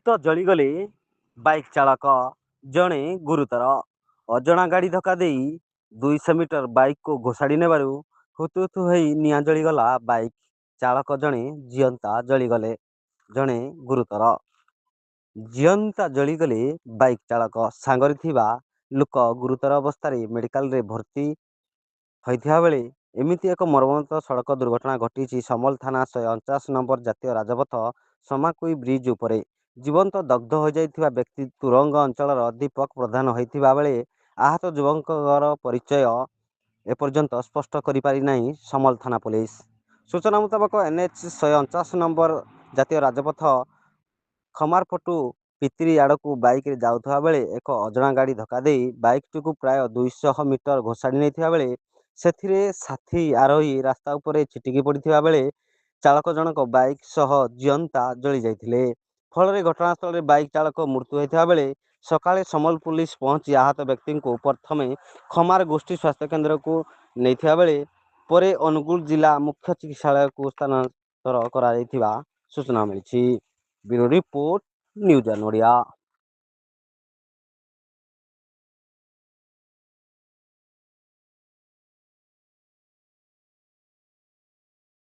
ଜୀବନ୍ତ ଜଳିଗଲେ ବାଇକ୍ ଚାଳକ, ଜଣେ ଗୁରୁତର। ଅଜଣା ଗାଡ଼ି ଧକ୍କା ଦେଇ 200 ମିଟର ବାଇକ୍କୁ ଘୋଷାଡ଼ି ନେବାରୁ ହୁତୁହୁତୁ ହୋଇ ନିଆଁ ଜଳିଗଲା ବାଇକ୍। ଚାଳକ ଜଣେ ଜିଅନ୍ତା ଜଳିଗଲେ, ଜଣେ ଗୁରୁତର। ଜିଅନ୍ତା ଜଳିଗଲେ ବାଇକ୍ ଚାଳକ, ସାଙ୍ଗରେ ଥିବା ଲୋକ ଗୁରୁତର ଅବସ୍ଥାରେ ମେଡିକାଲରେ ଭର୍ତ୍ତି ହୋଇଥିବା ବେଳେ ଏମିତି ଏକ ମର୍ମନ୍ତୁଦ ସଡ଼କ ଦୁର୍ଘଟଣା ଘଟିଛି ସମଲ ଥାନା 149 ନମ୍ବର ଜାତୀୟ ରାଜପଥ ସମାକୁଇ ବ୍ରିଜ୍ ଉପରେ। ଜୀବନ୍ତ ଦଗ୍ଧ ହୋଇଯାଇଥିବା ବ୍ୟକ୍ତି ତୁରଙ୍ଗ ଅଞ୍ଚଳର ଦୀପକ ପ୍ରଧାନ ହୋଇଥିବା ବେଳେ ଆହତ ଯୁବକଙ୍କର ପରିଚୟ ଏପର୍ଯ୍ୟନ୍ତ ସ୍ପଷ୍ଟ କରିପାରିନାହିଁ ସମଲ ଥାନା ପୋଲିସ। ସୂଚନା ମୁତାବକ, ଏନ୍ଏଚ୍ 149 ନମ୍ବର ଜାତୀୟ ରାଜପଥ ଖମାରପଟୁ ପିତିରି ଆଡ଼କୁ ବାଇକ୍ରେ ଯାଉଥିବା ବେଳେ ଏକ ଅଜଣା ଗାଡ଼ି ଧକ୍କା ଦେଇ ବାଇକ୍ଟିକୁ ପ୍ରାୟ 200 ମିଟର ଘୋଷାଡ଼ି ନେଇଥିବା ବେଳେ ସେଥିରେ ସାଥୀ ଆରୋହୀ ରାସ୍ତା ଉପରେ ଛିଟିକି ପଡ଼ିଥିବା ବେଳେ ଚାଳକ ଜଣକ ବାଇକ୍ ସହ ଜିଅନ୍ତା ଜଳି ଯାଇଥିଲେ। ଫଳରେ ଘଟଣାସ୍ଥଳରେ ବାଇକ୍ ଚାଳକ ମୃତ୍ୟୁ ହୋଇଥିବା ବେଳେ ସକାଳେ ସମଲ ପୋଲିସ ପହଞ୍ଚି ଆହତ ବ୍ୟକ୍ତିଙ୍କୁ ପ୍ରଥମେ ଖମାର ଗୋଷ୍ଠୀ ସ୍ୱାସ୍ଥ୍ୟକେନ୍ଦ୍ରକୁ ନେଇଥିବା ବେଳେ ପରେ ଅନୁଗୁଳ ଜିଲ୍ଲା ମୁଖ୍ୟ ଚିକିତ୍ସାଳୟକୁ ସ୍ଥାନାନ୍ତର କରାଯାଇଥିବା ସୂଚନା ମିଳିଛି। Bureau report, news one Odia.